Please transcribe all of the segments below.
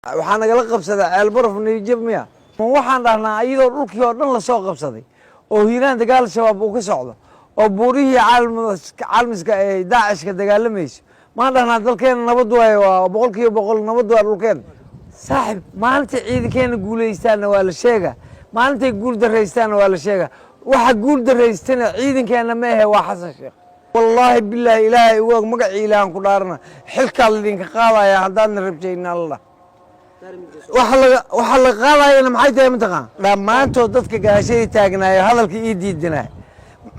Waxaa nagala qabsaday Ceelbaraf, niyajab miya? Waxaan dhahnaa iyadoo dhulkii oo dhan lasoo qabsaday oo Hiiraan dagaal Shabaab uu ka socdo oo buurihii Caalmiska ee Daacishka dagaalamayso, maan dhahnaa dalkeena nabad waayo? Waa 100% nabad waa dhulkeena, saaxib. Maalinta ciidankeena guulaystaanna waa la sheega, maalintay guul daraystaanna waa la sheega. Waxa guul daraystana ciidankeena ma ahe, waa Xasan Sheekh. Wallaahi bilaahi, Ilaahay ugu og, magacii Ilaahan ku dhaarana, xilkaa laydinka qaadaya haddaadna rabjayna alla. Waxa la qaadayana maxay tahay? Mataqaana, dhammaantood dadka gaashadii taagnaayo hadalka ii diidanay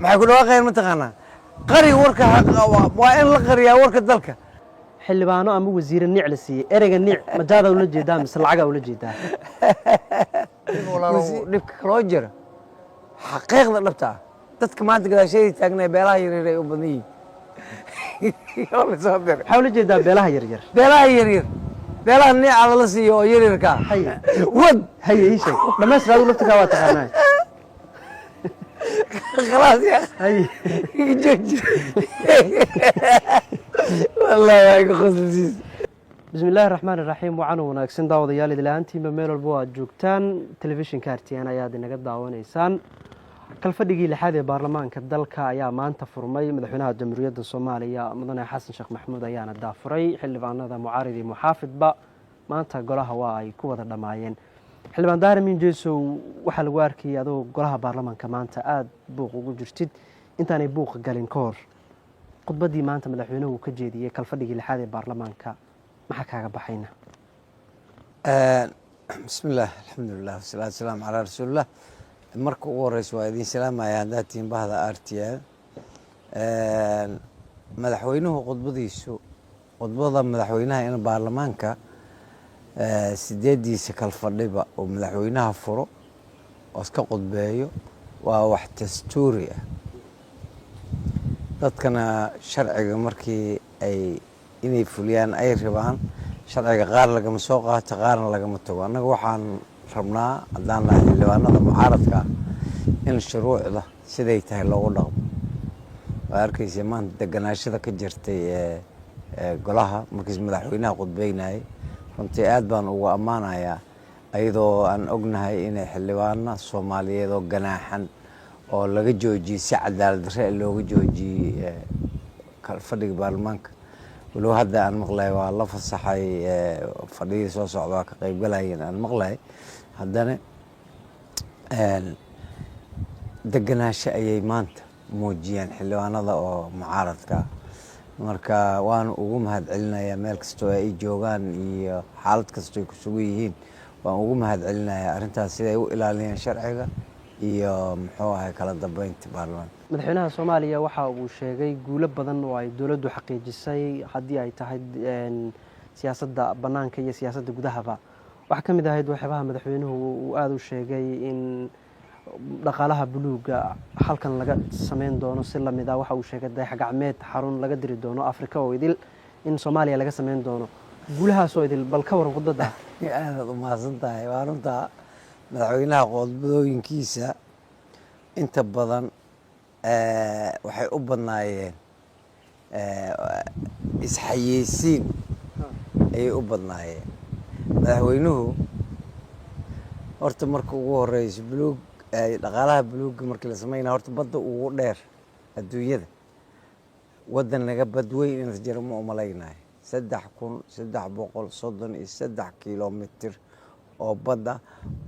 maxay ku dhawaaqayaan? Mataqaanaa, qari warka, waa in la qariyaa warka dalka. Xildhibaano ama wasiire niic la siiyey, ereyga niic majaadaa ula jeedaa mise lacagaa ula jeedaa? Dhibka kaloo jira, xaqiiqda dhabta ah, dadka maanta gadaashadii taagnay beelaha yaryar ay u badan yihiin oo la soo diray. Maxaa ula jeedaa beelaha yaryar? Beelaha yaryar, beelaha niicada la siiyo oo yaryarka ah. Haye. Wad. Haye, ii sheeg, dhamaystir, adigu laftigaa waa taqaanaa. Khalaas ya. Haye. Jooji, wallahi waa iga qoslisiis. Bismi illaahi raxmaan iraxiim. Wacan wanaagsan daawadayaal, idila'aantiinba meel walba oo aad joogtaan, telefishinka RTN ayaad inaga daawanaysaan. Kalfadhigii lixaad ee baarlamaanka dalka ayaa maanta furmay. Madaxweynaha Jamhuuriyadda Soomaaliya, Mudane Xasan Sheekh Maxamuud, ayaana daafuray. Xildhibaanada mucaarid iyo muxaafidba maanta golaha waa ay ku wada dhammaayeen. Xildhibaan Daahir Amiin Jeesow, waxaa lagu arkayay adoo golaha baarlamaanka maanta aada buuq ugu jirtid. Intaanay buuqa galin ka hor, khudbaddii maanta madaxweynuhu uu ka jeediyey kalfadhigii lixaad ee baarlamaanka, maxaa kaaga baxayna? Bismillaah, alxamdulilah, wasalaatu wasalaamu calaa rasuulillah. Marka ugu horeysa waa idin salaamaya haddaad tihiin bahda RTN. Madaxweynuhu khudbadiisu, khudbada madaxweynaha in baarlamaanka sideediisa kalfadhiba uu madaxweynaha furo oo iska khudbeeyo waa wax dastuuri ah. Dadkana sharciga markii ay inay fuliyaan ay rabaan, sharciga qaar lagama soo qaato, qaarna lagama tago. Annaga waxaan rabnaa, haddaan nahay xildhibaanada mucaaradka ah, in shuruucda siday tahay loogu dhaqmo. Waa arkaysa maanta deganaashada ka jirtay ee golaha markiis madaxweynaha khudbeynayay. Runtii aad baan ugu ammaanayaa, ayadoo aan ognahay inay xildhibaano Soomaaliyeed oo ganaaxan oo laga joojiyey, si cadaalad darre looga joojiyey fadhiga baarlamaanka. Walow hadda aan maqlay waa la fasaxay, fadhiyadii soo socda waa ka qaybgalayeen aan maqlay, haddana deganaasho ayay maanta muujiyeen xildhibaanada oo mucaaradka. Marka waan ugu mahad celinayaa meel kastoo ay joogaan iyo xaalad kastoo ay ku sugan yihiin. Waan ugu mahad celinayaa arrintaas, siday u ilaaliyeen sharciga iyo muxuu ahay kala dambeynta baarlamaanka. Madaxweynaha Soomaaliya waxa uu sheegay guulo badan oo ay dowladdu xaqiijisay, haddii ay tahay siyaasadda bannaanka iyo siyaasadda gudahaba. Waxaa ka mid ahayd waxyaabaha madaxweynuhu uu aada u sheegay in dhaqaalaha buluuga halkan laga sameyn doono. Si lamid ah waxa uu sheegay dayax gacmeed xarun laga diri doono Afrika oo idil in Soomaaliya laga sameyn doono. Guulahaasoo idil, bal ka waran khudbadda? Aadaad umahadsan tahay. Waa runtaa, madaxweynaha khudbadooyinkiisa inta badan waxay u badnaayeen isxayeysiin ayay u badnaayeen. Madaxweynuhu horta marka ugu horeyso, buluug, dhaqaalaha buluugga markii la sameynaya, horta badda ugu dheer adduunyada, waddan naga badweyn inta jira ma umalaynayo, 3333 kilomitir oo badda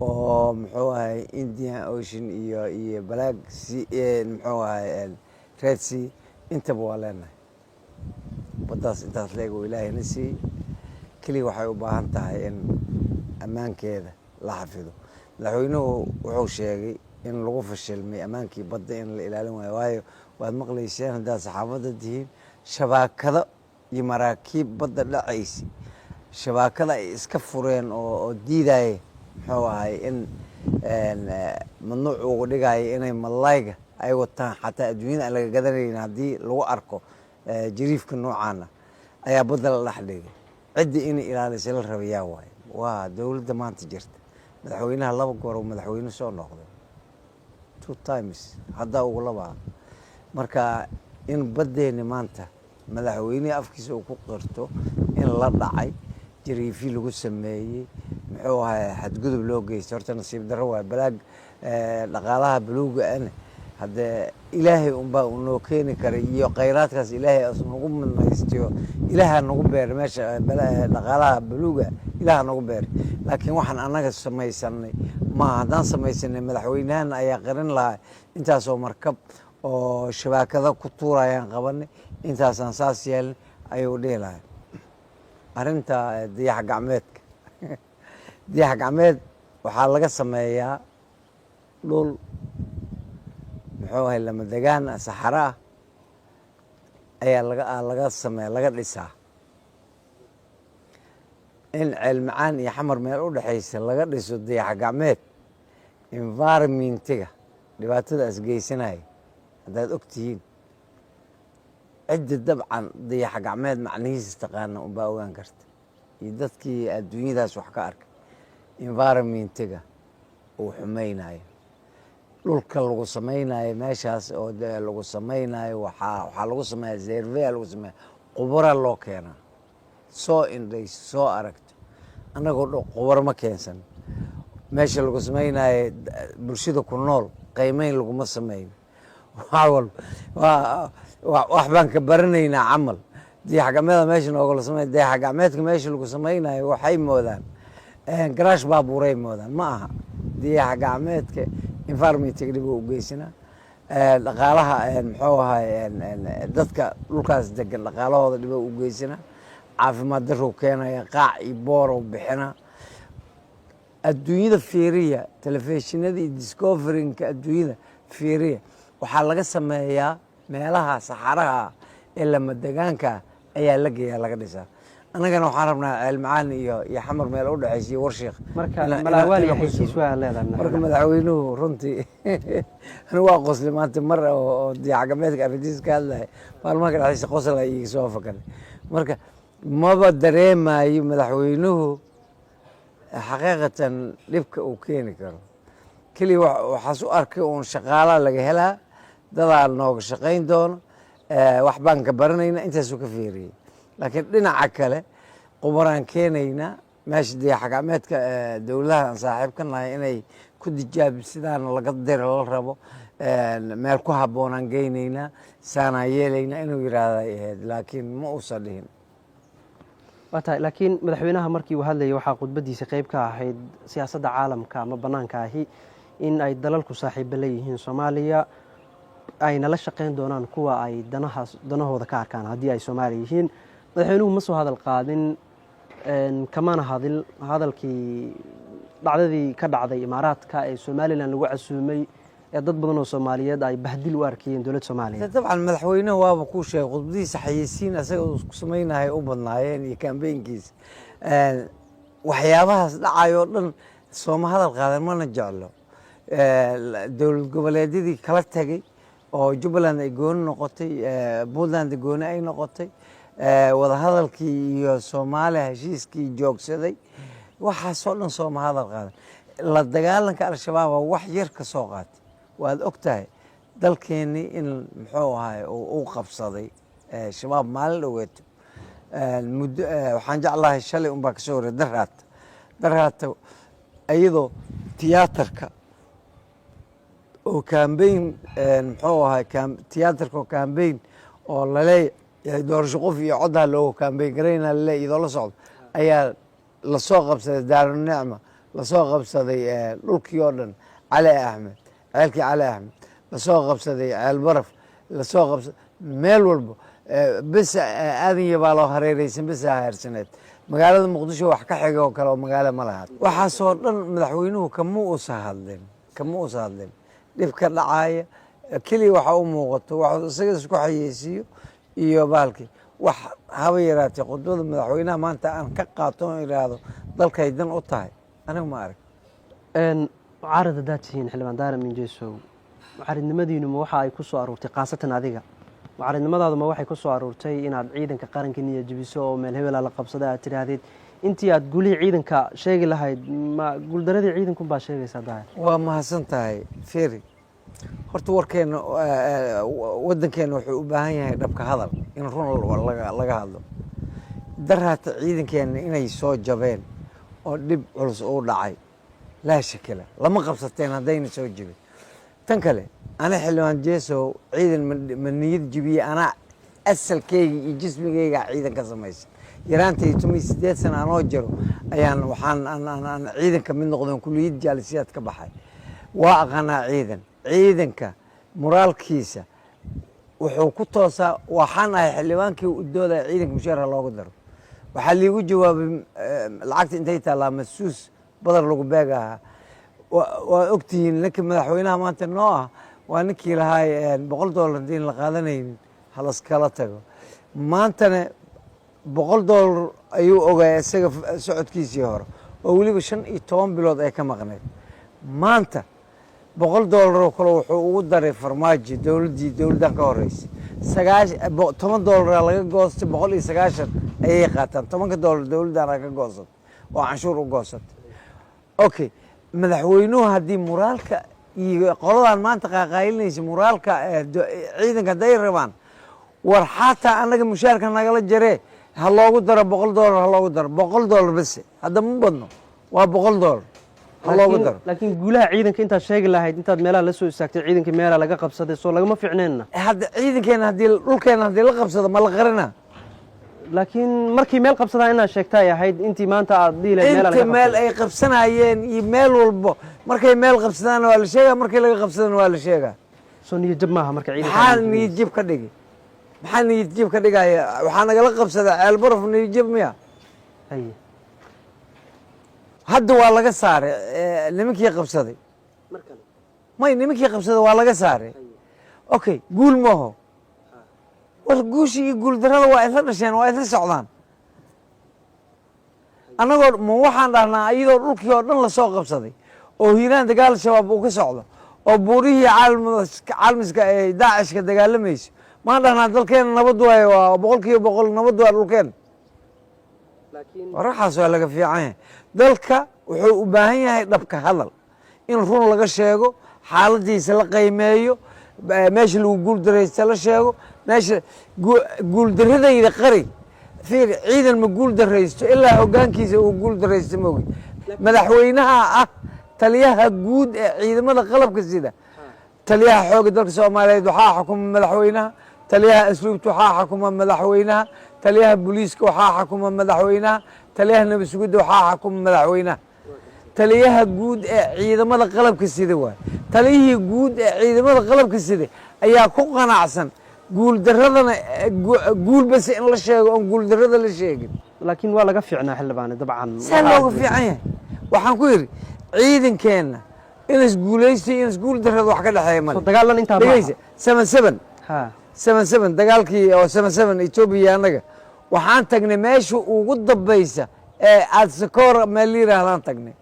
oo muxuu ahay Indian Ocean iyo Black Sea, muxuu ahay Red Sea, intaba waa leenahay. Baddaas intaas leeg oo Ilaahayna siiyey, keliya waxay u baahan tahay in ammaankeeda la xafido. Madaxweynuhu wuxuu sheegay in lagu fashilmay ammaankii badda, in la ilaalin waayo. Waayo, waad maqlayseen haddaad saxaafadda tihiin, shabaakado iyo maraakiib badda dhacaysa, shabaakada ay iska fureen oo diidaya, muxuu ahay, in mamnuuc ugu dhigaya inay malayga ay wataan, xataa adduunyada aan laga gadanayn haddii lagu arko jariifka noocaana, ayaa badda la dhex dhigay. Ciddii inay ilaalisay la rabayaa waaye waa dowladda maanta jirta. Madaxweynaha laba goor oo madaxweyne soo noqday, two times, haddaa ugu labaa. Marka in baddeeni maanta madaxweynihii afkiisa uu ku qirto in la dhacay, jariifyadii badda lagu soo tuuray, Jariifi lagu sameeyey, muxuu ahay, xadgudub loo geystay. Horta nasiib darro waay. Balaag dhaqaalaha buluuga ane haddee Ilaahay unbaa unoo keeni karay iyo khayraadkaas Ilaahay as nagu manaystiyo. Ilaaha nagu beeray meesha dhaqaalaha buluuga, Ilaaha nagu beeray, laakiin waxaan annaga samaysanay maaha. Haddaan samaysanay, madaxweynahan ayaa qarin lahaa intaasoo markab oo shabaakado ku tuurayaan qabanay, intaasaan saas yeelin ayuu dhihi lahaa. Arrinta dayax gacmeedka, dayax gacmeed waxaa laga sameeyaa dhul, muxuu ahay, lama degaan ah, saxaro ah ayaa laga sameeya, laga dhisaa. In Ceel Macaan iyo Xamar meel u dhexaysa laga dhiso dayax gacmeed, environmentiga dhibaatadaas geysanaya haddaad og tihiin, cidda dabcan dayax gacmeed macnihiisa taqaana unbaa ogaan karta, iyo dadkii adduunyadaas wax ka arkay environmentiga uu xumaynayo. Dhulka lagu samaynayo meeshaas oo de lagu samaynayo, waxaa lagu sameeya survey lagu sameeya, qubara loo keenaa soo indhayso, soo aragto. Annagoo dho qubaro ma keensan. Meesha lagu samaynayo bulshada ku nool qiimeyn laguma sameyn. Wax walba wax baan ka baranaynaa camal. Dayax gacmeeda meesha noogala samey, dayax gacmeedka meesha lagu samaynayo waxay moodaan garaash baabuuray moodaan. Ma aha. Dayax gacmeedka environmentiga dhib u geysanaa, dhaqaalaha, muxuu ahay, dadka dhulkaas degan dhaqaalahooda dhibo u geysanaa, caafimaad darrow keenaya, qaac iyo boorow bixina. Adduunyada fiiriya, telefishinada iyo Discoveryga adduunyada fiiriya, waxaa laga sameeyaa meelaha saxaraha ee lamadegaanka ayaa la geeyaa, laga dhisaa. Annagana waxaan rabnaa Ceel Macaan iyo Xamar meel u dhexaysa iyo Warshiikh. Marka malaawaal iyo xaysiis waa leedahay. Marka madaxweynuhu runtii anigu waa qosli maanta mar oo dayax gacmeedka arrintiisa ka hadlaya, maalmaha ka dhexdiisa qosla iiga soo fakaday. Marka maba dareemayo madaxweynuhu xaqiiqatan dhibka uu keeni karo. Keliya waxaas u arkay uun shaqaalaa laga helaa, dadaa nooga shaqayn doono, wax baan ka baranayna, intaasuu ka fiiriyey. Laakiin dhinaca kale qubaraan keenaynaa meesha dayax gacmeedka, dowladaha aan saaxiib ka nahay inay ku tijaabsidaan laga diro la rabo, meel ku habboonaan geynaynaa, saanaan yeelaynaa inuu yidhaahda ay ahayd, laakiin ma uusan dhihin. Waa tahay, laakiin madaxweynaha markii uu hadlayay waxaa khudbaddiisa qeyb ka ahayd siyaasadda caalamka ama bannaanka ahi in ay dalalku saaxiibo leeyihiin Soomaaliya, ayna la shaqeyn doonaan kuwa ay danahaas danahooda ka arkaan haddii ay Soomaaliya yihiin. Madaxweynuhu ma soo hadal qaadin, kamana hadil hadalkii dhacdadii ka dhacday Imaaraadka ee Somaliland lagu casuumay ee dad badan oo Soomaaliyeed ay bahdil u arkayeen dowladda Soomaaliya. Dabcan madaxweynehu waaba kuu sheegay, khudbadiisa xayeysiin asaga uu ku samaynahay u badnaayeen iyo kambeynkiisa. Waxyaabahaas dhacayoo dhan sooma hadal qaadan, mana jeclo. Dowlad goboleedyadii kala tegay oo Jubbaland ay gooni noqotay, Puntland gooni ay noqotay, wadahadalkii iyo Soomaaliya heshiiskii joogsaday, waxaasoo dhan sooma hadal qaadan. La dagaalanka Al-Shabaaba wax yar ka soo qaatay. Waad og tahay dalkeennii in, muxuu ahay, uu qabsaday Shabaab maalin dhoweeto muddo. Waxaan jeclahay shalay unbaa kasoo horey daraata iyadoo tiyaatarka oo campaign, muxuu ahay, tiyaatarka oo campaign oo laleeyahay doorasho qof iyo codha looga campaign garayna lale, iyadoo la socdo ayaa lasoo qabsaday Daarunicma, lasoo qabsaday dhulkii oo dhan, Cali Axmed, ceelkii Cali Axmed lasoo qabsaday, Ceel Baraf lasoo qabsaday, meel walba bes Aadan Yabaa loo hareereysan, bes hareersaneed magaalada Muqdisho, wax ka xiga oo kale oo magaalo ma laha. Waxaasoo dhan madaxweynuhu kama uusa hadlin dhibka dhacaaya. Keliya waxa u muuqato wax isaga isku xayeysiiyo iyo bahalkii. Wax haba yaraatee khudbada madaxweynaha maanta aan ka qaato oo idhaahdo dalkay dan u tahay, anigu ma arag. Mucaarad haddaad tihiin, xildhibaan Daahir Amiin Jeesow, mucaaridnimadiinu ma waxa ay ku soo aruurtay, khaasatan adiga, mucaaridnimadaadu ma waxay ku soo aruurtay inaad ciidanka qaranka niya jebiso oo meel hebela la qabsada aad tidhaahdid, intii aad gulihii ciidanka sheegi lahayd? Ma guuldaradii ciidankunbaa sheegaysaa, Daahir? Waa mahadsan tahay. Feri, horta warkeena, waddankeena wuxuu u baahan yahay dhabka hadal, in run laga hadlo. Daraata ciidankeena inay soo jabeen oo dhib culus uu dhacay, laa shakala lama qabsateen haddayna soo jebin. Tan kale, ana xildhibaan Jesow ciidan ma niyad jibiye. Anaa asalkeyga iyo jismigeyga ciidan ka samaysan. Yaraantay 18 sana anoo jiro ayaan waxaan aan ciidanka mid noqdon, kuliyad jaalisiyaad ka baxay. Waa aqaanaa ciidan. Ciidanka moraalkiisa wuxuu ku toosaa. Waxaan ahay xildhibaankii u doodaya ciidanka mushaarka loogu daro. Waxaa liigu jawaabay, lacagta intay taallaa masuus badar lagu beeg ahaa. Waa ogtihiin, ninka madaxweynaha maanta noo ah waa ninkii lahaay $100 haddiin la qaadanaynin halaskala tago. Maantana $100 ayuu ogaay isaga socodkiisii hore, oo weliba 15 bilood ay ka maqneyd. Maanta $100 oo kale wuxuu ugu daray Farmaajo. Dowladdii dowladdan ka horeysay $10 laga goostay, 190 ayay qaataan. 10-ka dollar dowladdaana ka goosatay oo canshuur u goosatay. Okay, madaxweynuhu haddii moraalka iyo qoladan maanta qaaqaayilinaysa moraalka ciidanka hadday rabaan, war xataa annaga mushaarka nagala jaree, ha loogu daro $100, ha loogu daro $100 bese. Hadda ma badno, waa $100, ha loogu daro. Laakiin guulaha ciidanka intaad sheegi lahayd, intaad meelaha la soo istaagtay, ciidankii meelaha laga qabsaday, soo lagama fiicneenna? Hadda ciidankeena haddii dhulkeena haddii la qabsado, ma la qarina? Laakiin markii meel qabsadaan inaad sheegta ay ahayd, intii maanta aad dhihi lahayd meelaha inta laga meel qabsaday. Ay qabsanayeen iyo meel walbo markay meel qabsadaanna waa la sheegaa, markii laga qabsadana waa la sheegaa. Soo niyad jab maaha marka ciidanka? Maxaa niyad jab ka dhigi? Maxaa niyad jab ka dhigaya? Waxaa nagala qabsadaa Ceelbaraf, niyad jab miya? Haye. Hadda waa laga saaray nimankii qabsaday. May, nimankii qabsaday waa laga saaray. Okay, guul maaho. War guushii iyo guul darrada waa isla dhasheen, waa isla socdaan. Annagoo ma waxaan dhahnaa iyadoo dhulkii oo dhan lasoo qabsaday, oo Hiiraan dagaal Shabaab uu ka socdo, oo buurihii Caalmiska ee Daacishka dagaalamayso, maan dhahnaa dalkeena nabad waaye, waa 100% nabad waa dhulkeena? War waxaas waa laga fiican yahay. Dalka wuxuu u baahan yahay dhabka hadal, in run laga sheego, xaaladiisa la qiimeeyo, meesha lagu guuldaraysta la sheego, meesha guuldaradayda qari. Fiir, ciidan ma guul daraysto ilaa hoggaankiisa uu guul daraysto moogi. Madaxweynaha ah taliyaha guud ee ciidamada qalabka sida. Taliyaha xoogga dalka Soomaaliyeed waxaa xukuma madaxweynaha. Taliyaha asluubta waxaa xukuma madaxweynaha. Taliyaha booliiska waxaa xukuma madaxweynaha. Taliyaha nabad sugidda waxaa xukuma madaxweynaha. Taliyaha guud ee ciidamada qalabka sida waay. Taliyihii guud ee ciidamada qalabka sida ayaa ku qanacsan guuldaradana guul base in la sheego oon guuldarada la sheegin. Laakiin waa laga fiicnaa, xildhibaane, dabcan. See looga fiican yahay? Waxaan ku yidhi ciidankeenna inas guulaysto, inas guul darrada wax ka dhexeeya male. Soo dagaalan intaa maaha. Dhegeysa, 7-7, 7-7, dagaalkii oo 7-7 Etoobiya, annaga waxaan tagnay meesha ugu dambaysa ee Aadsakoor meel la yidhaahdaan tagnay.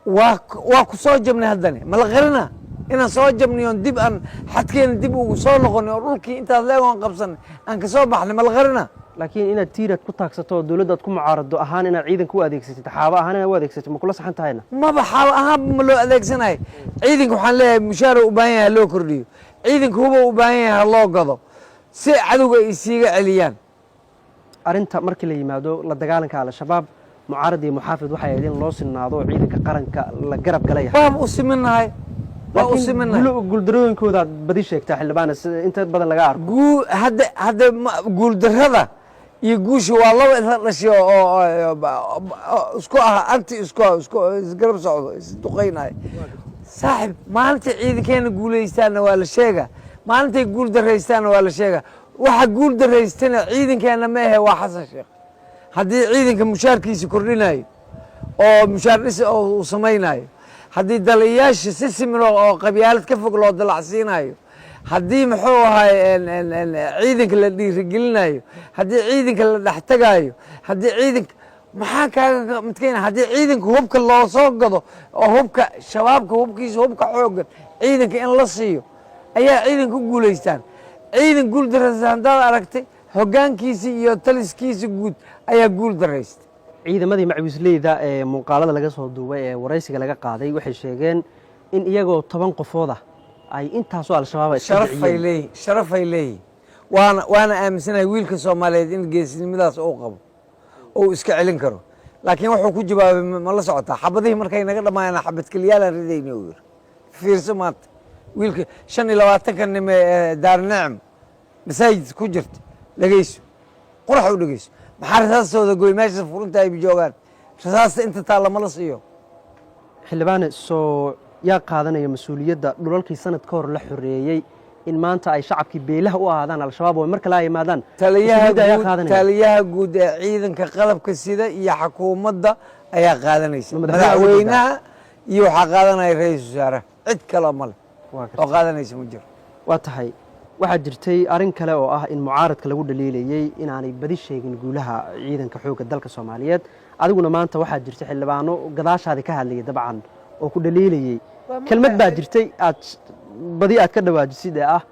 Waa ku soo jabnay. Haddana ma la qarina inaan soo jabnay oon dib aan xadkeena dib ugu soo noqonay, oo dhulkii intaas leeg oon qabsanay aan kasoo baxnay, ma la qarina? Laakiin inaad tiiraad ku taagsato oo dowladda aad ku mucaarado ahaan, inaad ciidanka u adeegsatid, xaabo ahaan inaad u adeegsatid, ma kula saxan tahayna? Maba xaabo ahaanba ma loo adeegsanayo. Ciidanka waxaan leeyahay mushaar u baahan yahay, ha loo kordhiyo. Ciidanka huba u baahan yahay, ha loo gado si cadowga ay isiiga celiyaan. Arrinta markii la yimaado la dagaalanka Al-Shabaab, mucaarad iyo muxaafid waxay ahayd in loo sinaado oo ciidanka qaranka la garab galaya. Waaba u siminahay, waa u siminahay. Guuldarooyinkoodaad badi sheegtaa, xildhibaane, sida inta badan laga arko. Guu hadda hadda guuldarrada iyo guusha waa laba isla dhashay oo isku ah, anti isku ah, isku isgarab socdo, isduqaynayo. Saaxib, maalintay ciidankeena guulaystaanna waa la sheega, maalintay guul daraystaanna waa la sheega. Waxa guul daraystana ciidankeena ma ahe, waa Xasan Sheekh. Haddii ciidanka mushaarkiisa kordhinayo oo mushaar dhis oo uu samaynayo, haddii dalayaasha si siman oo qabyaalad ka fog loo dalacsiinayo, haddii muxuu ahay ciidanka la dhiirigelinayo, haddii ciidanka la dhex tagayo, haddii ciidanka maxaa kaaga midkayna, haddii ciidanka hubka loo soo gado oo hubka Shabaabka hubkiisa, hubka xoogan ciidanka in la siiyo, ayaa ciidanka ku guulaystaan. Ciidan guul daraysta haddaad aragtay, hoggaankiisa iyo taliskiisa guud ayaa guul daraystay. Ciidamadii macwiisleyda ee muuqaalada laga soo duubay ee waraysiga laga qaaday waxay sheegeen in iyagoo 10 qofood ah ay intaasoo Al-Shabaab iska Sharafay bixiyeen. leeyihin, sharafay leeyihin. Waana aaminsanahay wiilka Soomaaliyeed in geesinimadaas uu qabo oo iska celin karo. Laakiin wuxuu ku jawaabay, ma la socotaa xabadihii markay naga dhammaayaan xabad keliyaalaan ridayni, uu yiri. Fiirso maanta wiilka 25-ka nime ee Daarnicm masaajid ku jirta, dhegeyso, qurax u dhegeyso. Maxaa rasaastooda goy? Meesha furunta ay joogaan rasaasta inta taalla ma la siiyo. Xildhibaane, soo yaa qaadanaya mas-uuliyadda dhulalkii sanad ka hor la xoreeyey in maanta ay shacabkii beelaha u ahaadaan Al-Shabaab oo mar kale ay yimaadaan? Taliyaha Mas-uuliyadda ayaa guud qaadanaya. Taliyaha guud ee ciidanka qalabka sida iyo xukuumadda ayaa qaadanaysa. Ma madaxweynaha? Madaxweynaha iyo waxaa qaadanaya ra-iisul wasaaraha. Cid kale male Waa oo gartay. qaadanaysa ma jiro. Waa tahay. Waxaa jirtay arrin kale oo ah in mucaaradka lagu dhaliilayey inaanay badi sheegin guulaha ciidanka xoogga dalka Soomaaliyeed. Adiguna maanta waxaa jirtay xildhibaano gadaashaadi ka hadlayay, dabcan oo ku dhaliilayey. Kelmad baa jirtay aad badi aad ka dhawaajisid ee ah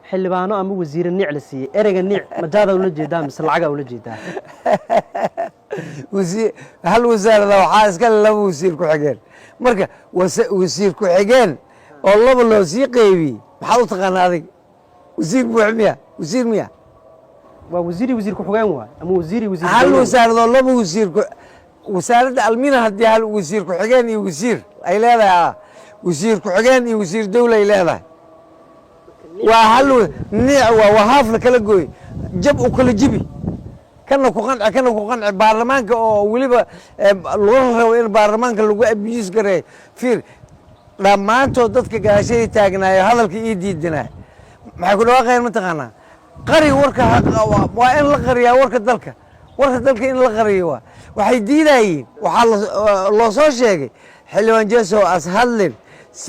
xildhibaano ama wasiire niic la siiyey. Ereyga niic majaadaa ula jeedaa mise lacagaa ula jeedaa? Wasiir hal wasaarada waxaa iska le laba wasiir ku-xigeen. Marka wasiir ku-xigeen oo laba loo sii qeybiyey, maxaad u taqaanaa adiga? Wasiir buux miya? Wasiir miya? Waa wasiiri wasiir ku-xigeen waay ama wasiiri wasiir Hal dowlo. wasaaradoo laba wasiir ku wasaaradda almina, haddii hal wasiir ku-xigeen iyo wasiir ay leedahay, wasiir ku-xigeen iyo wasiir dowla ay leedahay, waa hal niic, waa haaf la kala gooy, jab u kala jibi, kana ku qanci, kana ku qanci. Baarlamaanka oo weliba lagu rabo in baarlamaanka lagu abuse gareeyo. Fiir, dhammaantood dadka gadaashadii taagnaayo hadalka ii diidanaa maxay ku dhawaaqayaan? Mataqaanaa, qari warka, waa in la qariyaa warka dalka, warka dalka in la qariyo. Waa waxay diidayiin. Waxaa loo soo sheegay xildhibaan Jesow as hadlin.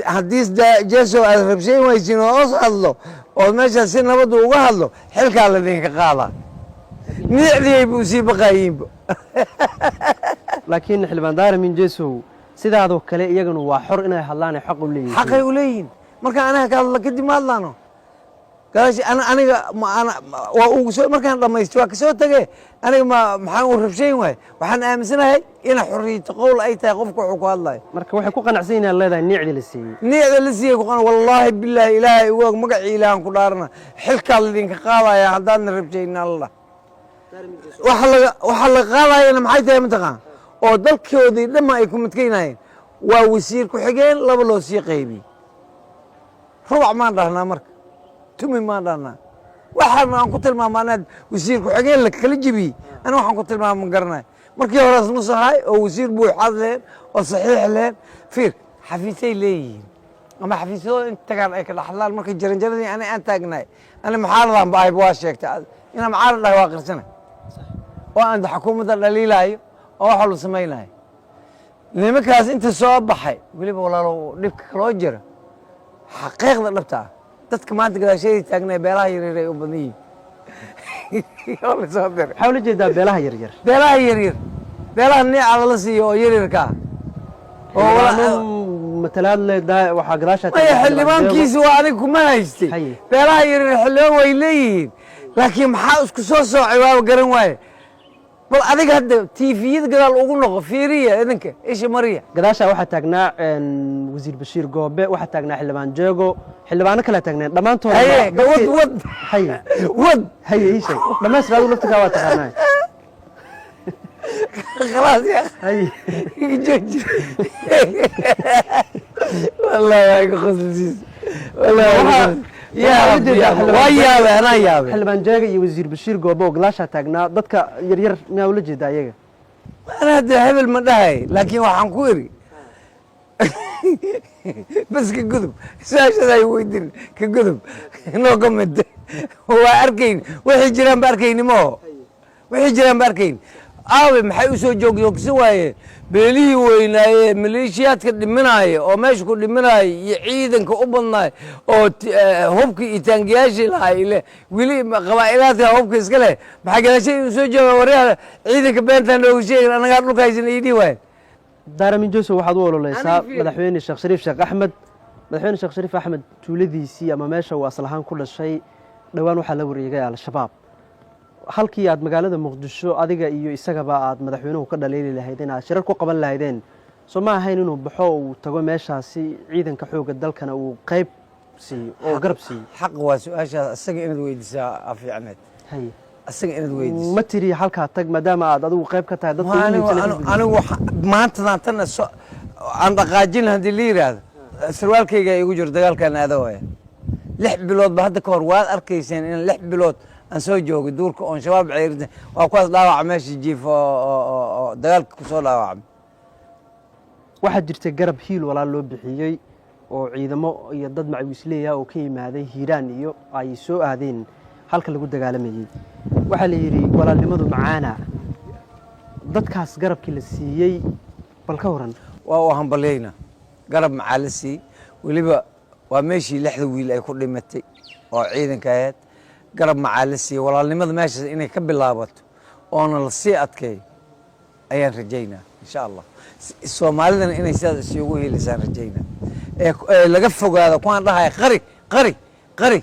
Haddii Jesow aad rabshayn waysin oo os hadlo oo meeshaas si nabadda uga hadlo, xilkaa la idinka qaadaa. Niicdii usii baqaayiinba. Laakiin xildhibaan Daahir Amiin Jesow, sidaadoo kale iyaganu waa xor inay hadlaan, ay xaq u leeyihiin. Xaqay u leeyihiin. Marka anaga ka hadla kadib ma hadlaano gadaashi. Ana aniga ma ana waa ugu soo markaan dhamaystay waa kasoo tage. Aniga ma maxaan u rabshayn waay? Waxaan aaminsanahay in xorriyatu qowl ay tahay qofka wuxuu ku hadlayo. Marka waxay ku qanacsan yihiin leedahay niicdii la siiyey. Niicda la siiyey ku qan. Wallaahi bilaahi, Ilaahay ugu og, magacii Ilaahan ku dhaarana, xilkaa laydinka qaadaya haddaadna rabshaynin. Allah, waxa laga qaadayana maxay tahay, mataqaan? Oo dalkoodii dhamma ay ku midkaynayeen waa wasiir ku-xigeen laba loo sii qaybiyey. Rubac maan dhahnaa, marka tumi maan dhahnaa. Waxaan aan ku tilmaama anaad wasiir ku-xigeen la kala jebiyey, ani waxaan ku tilmaama ma garanayo. Markii horeas nusahay oo wasiir buuxaad leheen oo saxiix leheen. Fiir, xafiisay leeyihiin ama xafiisyadooda inta tagaan ay ka dhaxlaan. Marka jaranjaradii ani aan taagnahay, ani mucaaradaan ba ahayba, waa sheegtay inaan mucaarad dhahay, waa qirsana oo aan xukuumadda dhaliilaayo oo wax walba samaynayo. Nimankaas inta soo baxay weliba, walaalow, dhibka kaloo jira, xaqiiqda dhabta ah, dadka maanta gadaasheedii taagnay beelaha yaryar ay u badan yihiin oo la soo diray. Maxaa ula jeedaa beelaha yaryar? Beelaha yaryar, beelaha niicada la siiyo oo yaryarka ah oo Xildhibaano matalaad le waxaa gadaashaa maya taagan. Xildhibaankiisi waa aniga kuma haystay. Haye. Beelaha yaryar xildhibaan way leeyihiin, laakiin maxaa isku soo soocay? Waaba garan waaye. Bal adiga hadda TV-yada gadaal ugu noqo, fiiriya idinka, isha mariya. Gadaashaa waxaa taagnaa wasiir Bashiir Goobe, waxaa taagnaa xildhibaan Jeego, xildhibaano kalaa taagneen dhammaantood. Haye, wad wad. Haye. Wad. Haye, ii sheeg, dhamaystir adigu laftigaa waa taqaanaa. Khalaas ya. Haye. Jooji, wallahi waa iga qoslisiis, wallahi waa iga ya Waxaa Rabbi, ujeedaa ya Rabbi. Waa yaabay, anaa yaabay. Xildhibaan Jeega iyo wasiir Bashiir Goobe oo gadaashaa taagnaa, dadka yaryar miyaa ula jeedaa iyaga? Ana hadda hebel ma dhahay, laakiin waxaan ku iri bas ka gudub su-aashada ay weydin, ka gudub, no comment. Waa arkayn wixii jiraan ba arkayni, maho wixii jiraan ba arkayn. Aawe, maxay u soo joogjoogsan waayeen beelihii weynaaye maleeshiyaadka dhiminaaya oo meesha ku dhiminaaya iyo ciidanka u badnaay oo hubkii iyo taangiyaashii lahaa ile weli qabaa'ilaadka hubka iska leh? Maxay gadaashadii u soo joogaan? Waryaha, ciidanka beentaan nooga sheegin, annagaa dhulka haysan ii dhihi waayeen. Daahir Amiin Jesow, waxaad u ololeysaa Aniga madaxweyne Sheekh Shariif Sheekh Axmed. Madaxweyne Sheekh Shariif Axmed tuuladiisii ama meesha uu asal ahaan ku dhashay dhowaan waxaa la wareegay Al-Shabaab. Halkii aad magaalada Muqdisho adiga iyo isagaba aad madaxweynuhu ka dhaliili lahaydeen, aad shirar ku qaban lahaydeen, soo ma ahayn inuu baxo, uu tago meeshaasi, ciidanka xoogga dalkana uu qayb Siiyo oo garab siiyo. Xaq waa su-aashaas asaga inaad weydiisaa a fiicneed. Haye. Asaga inaad weydiiso. Ma tiri halkaa tag, maadaama aad adigu qayb ka tahay dadka ugu muhiimsan ee xisbiga? Anigu maantadan tana aan dhaqaajin haddii la yidhaahdo, sarwaalkayga igu jiro, dagaalkan aada waaya. 6 bilood ba hadda ka hor waad arkayseen in 6 bilood aan soo joogay duurka oon Shabaab ceyrinta. Waa kuwaas dhaawaca meesha jiifa oo dagaalka kusoo dhaawacmay. Waxaa jirtay garab Hiil Walaal loo bixiyey oo ciidamo iyo dad macawiisleeya oo ka yimaaday Hiiraan iyo ay soo aadeen halka lagu dagaalamayey. Waxaa la yidhi walaalnimadu macaana. Dadkaas garabkii la siiyey bal ka waran? Waa u hambalyayna. Garab maxaa la siiyey? Weliba waa meeshii lixda wiil ay ku dhimatay oo ciidanka ahayd. Garab maxaa la siiyey? Walaalnimada meeshaas inay ka bilaabato oona la sii adkeeyo ayaan rajaynaa, insha Allah. Soomaalidana inay sidaas isugu helisaan rajaynaa, ee laga fogaado kuwaan dhahaya qari, qari, qari.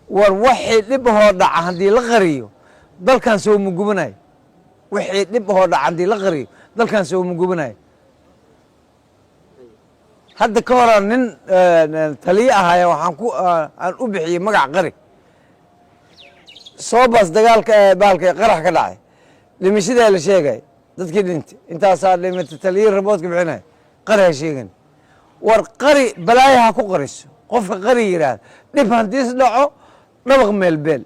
War waxii dhib ahoo dhaca haddii la qariyo, dalkan soo mugubanayo. Wixii dhib ahoo dhaca haddii la qariyo, dalkan soo mugubanayo. Hadda ka horaa nin taliye ahaya waxaan ku aan u bixiyey magac qari. Soo baas dagaalka baalka qarax ka dhacay, dhimashadaa la sheegay, dadkii dhintay intaasaa dhimatay. Taliye raboodka bixinaya, qari ha sheegan. War qari, balaayo ha ku qariso. Qofka qari yidhaahda, dhib haddiis dhaco, dhabaq meelbeel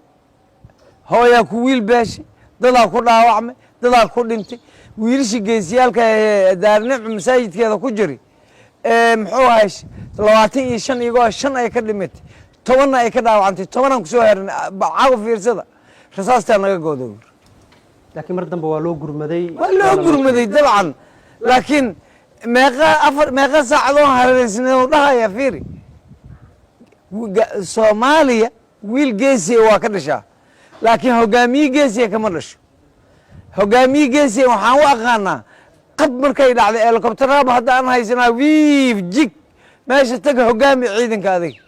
hooyaa ku wiil beeshay, dadaa ku dhaawacmay, dadaa ku dhintay. Wiilashii geesiyaalka ee Daarnicmu masaajidkeeda ku jiri ee muxuu ahay, 25 iyagoo shan ay ka dhimatay, 10-na ay ka dhaawacantay, 10-aan kusoo heran. Caawa fiirsada, rasaastaa naga goodo. Laakiin mar dambe waa loo gurmaday. Waa loo gurmaday dabcan, laakiin meeqa afar meeqa saacadoo hareereysneed oo dhahaya. Fiiri, Soomaaliya wiil geesiya waa ka dhashaa, laakiin hogaamiye geesiya kama dhasho. Hogaamiye geesiya waxaan u aqaanaa qab markay dhacday, helicopter-aba hadda aan haysanaa, wiif jig meesha taga, hogaami ciidanka, adiga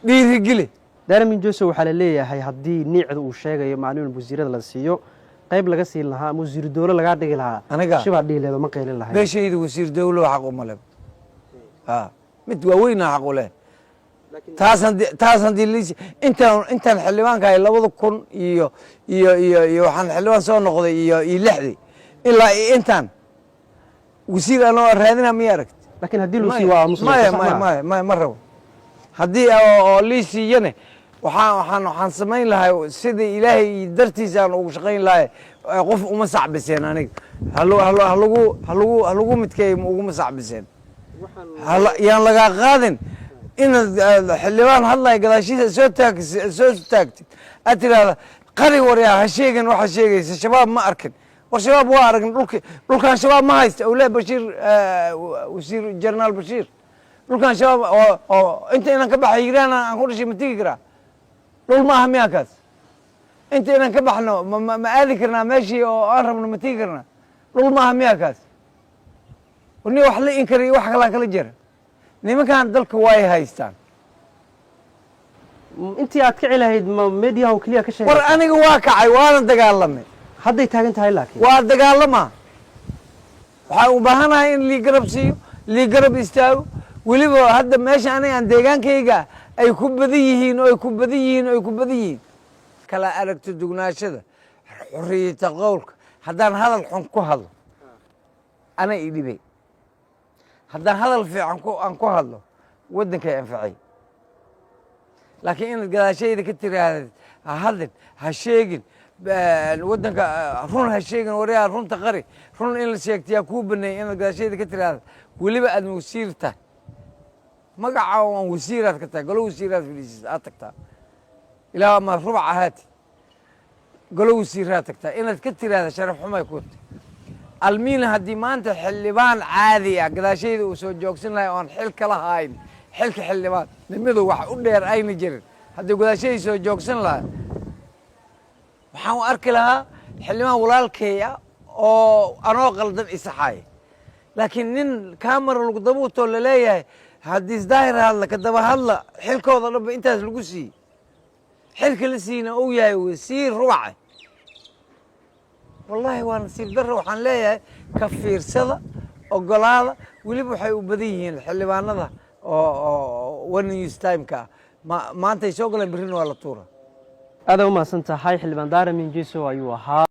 dhiirigeli. Daramin Joseph, waxaa la leeyahay haddii niicda uu sheegayo maalin wasiirada la siiyo, qayb laga siin lahaa ama wasiiru dowlo lagaa dhigi lahaa, Aniga? shibaa dhihi leedo, ma qaylin lahayn. Beeshayda wasiir dowlo xaq uma leh. A mid waaweyna xaq u leh. Taas haddii intaan xildhibaanka ahay 2000 iyo waxaan xildhibaan soo noqday iyo lixdii ilaa iyo intaan wasiir anoo raadina miya aragt? Laakiin haddii luu siiyo waa aamusaysa, Maya. sax Maya. maaha? Maya, maya, ma rabo. Haddii oo lii siiyane, waxaan samayn lahay sida Ilaahay iyo dartiisa aan ugu shaqayn lahay. Qof uma sacbiseen aniga. Halagu midkeeyo uguma sacbiseen. Yaan lagaa qaadin inaad xildhibaan hadlaya gadaashiisa soo taagtid, aad tidhaahda qari. Waryaa, ha sheegin waxa sheegaysa. Shabaab ma arkin. War Shabaab waa aragn. Dhulkan Shabaab ma haysta owle Bashiir, wasiir Jenaraal Bashiir. Dhulkan Shabaab oo inta inaan ka baxay Hiiraan aan ku dhashay ma tegi karaa? Dhul ma aha miyaa kaas? Inta inaan ka baxno ma aadi karnaa? Meeshii oo aan rabno ma tegi karnaa? Dhul ma aha miyaa kaas? Ni wax la inkariyo, wax kalaa kala jira. Nimankan dalka way haystaan. Intii aad kici lahayd ma mediaha oo keliya ka sheegay? War aniga waa kacay, waana dagaalamay. Hadday taagan tahay laakiin. Waa dagaalama. Waxaan u baahanahay in lii garab siiyo, lii garab istaago. Weliba hadda meesha aniga aan deegaankayga ay ku badan yihiin oo ay ku badan yihiin oo ay ku badan yihiin kala aragto dugnaashada, xorriyata qowlka. Haddaan hadal xun ku hadlo, ana i dhibay. Haddaan hadal fiican aan ku hadlo, waddankay anfacay. Laakiin inaad gadaashayda ka tiraahdeed ha hadlin, ha sheegin, waddanka run ha sheegin, waryaa runta qari, run in la sheegtayaa kuu baneeyay? Inaad gadaashayda ka tiraahda, weliba aad wasiir tahay, magaca waan wasiiraad ka tahay, golo wasiiraad fadhiisisa aad tagtaa, ilaa ama rubac ahaati golo wasiiraad tagtaa, inaad ka tiraahda sharaf xumay ku tahay. Almiina haddii maanta xildhibaan caadi ah gadaashayda uu soo joogsan lahay oon xil kala hayn, xilka xildhibaan nimadu wax u dheer ayna jirin, haddii gadaashayda soo joogsan lahay, waxaan u arki lahaa xildhibaan walaalkay ah oo anoo qaldan isaxaaya. Laakiin nin camera lagu dabuutoo laleeyahay haddii isdaahir hadla ka daba hadla, xilkooda dhanba intaas lagu siiyey, xilka la siiyna uu yahay wasiir rubace, wallaahi waa nasiib darro. Waxaan leeyahay ka fiirsada, ogolaada. Weliba waxay u badan yihiin xildhibaanada oo One News Time-ka ah. Maantay soo galeen, birrina waa la tuura. Aada u mahadsan tahay. Xildhibaan Daahir Amiin Jeesow ayuu ahaa.